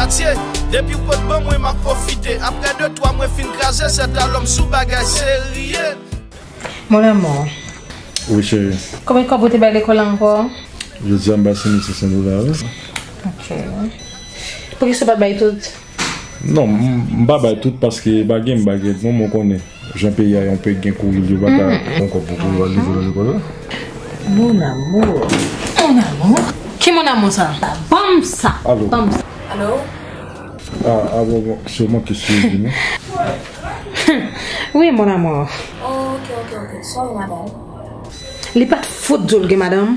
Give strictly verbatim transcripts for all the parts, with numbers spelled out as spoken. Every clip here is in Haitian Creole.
Tye, depi w pot ban mwen, m ap pwofite. Apre de twa mwen fin kraze, se talon m sou bagay serye. Mon amour. Wi, cheri. Konbyen kòb ou te bay lekòl la ankò? Jodi a, m bay senk mil senk san dola, wi. Ok. Poukisa w pa t bay tout? Non, m, m pa bay tout paske pa gen m bagay. Bon, mwen konnen jan peyi a yon peyi gen kouri, yo pa ka pran kòb pou kouri al leve nan lekòl la. Mon amour. Mon amour. Ki mon amour sa? Ban m sa. Alo. Ban m sa. Alo? Ah, ah, bon, bon, se w manke sezi, non? Wi, mon amour. Oh, ok, ok, ok. Sorry, madam. Li pa t fout di w l gen madanm.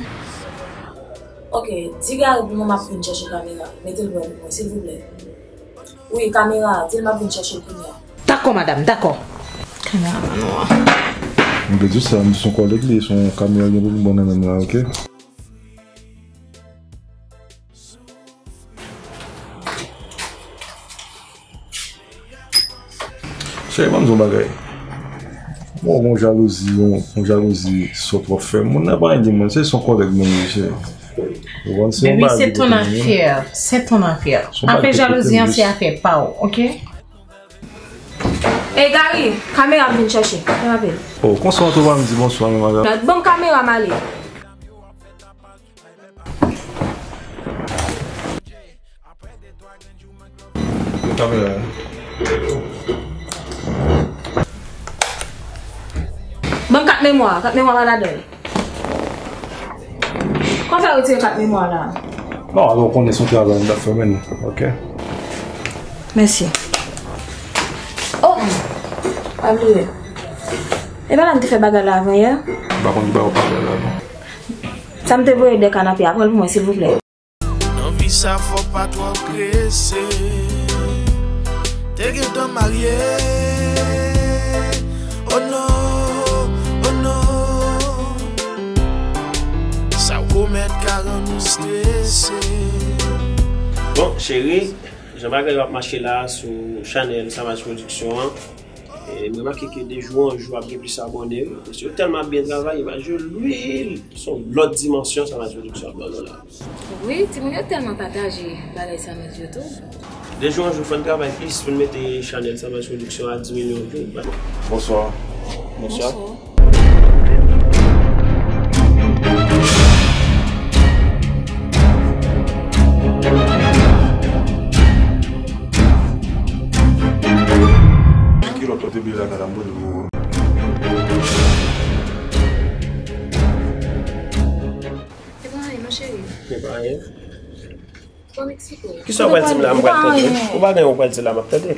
Ok, di Gary pou mwen m ap vin chèche kamera. Mete l prè pou mwen, silvouplè. Wi, kamera, di l m ap vin chèche l kounye a. Dakò, madam, dakò. Kameramann ou an. M te di sa, m di se yon kòlèg li, se yon kamera gen pou l bon nan men m la, ok? Cheri, ban m di w yon bagay. Bon, bon jalouzi, bon, bon jalouzi sòt w ap fè. Moun nan pa anyen di mwen, se son kòlèg mwen ye, cheri. Ou konprann? Se yon bagay ki pou fini. Baby, c'est ton affaire. C'est ton affaire. Afè jalouzi an, se afè pa w, ok? Ey, Gary, kamera m vin chèche. Fè m apèl. Oh, konsa w tou pa m di bonswa menm avè m. Ban m kamera m ale. Ban m kat memwa, kat memwa pa ladan l. Kòman fè retire kat memwa la? Non, alò, ou konnen se yon travay m t ap fè menm, ok? Mèsi. Oh! Pa bliye. E pa la m te fè bagay la avan yè? M pa konn ki bagay ou pale la, non. Sa m te voye de kanape a, pran l pou mwen, silvouplè. Nan vi sa fò pa twò prese. Te gentan marye. Oh non, oh non. Sa w komèt ka rann ou strese. Bon, cheri, jan bagay yo ap mache la sou chanèl Samaj Production an, e m remake ke de jou an jou ap gen plis abòne. Mesye yo tèlman ap byen travay, imaj yo lwil. Se yon lòt dimansyon Samaj Production ap ban nou la. Wi, timoun yo tèlman pataje bagay sa nan YouTube. De jou an jou, fò n travay plis pou n mete chanèl Samaj Production a di milyon view. Bonswa. Bonswa. Bonswa. Ki lòt kote byen la, madam, bon, nou. E pa anyen, non, cheri. E pa anyen. Bon, Meksiko. Kisa w pral di m la, m pral tande. Ou pa gen yon pral di la, m ap tande.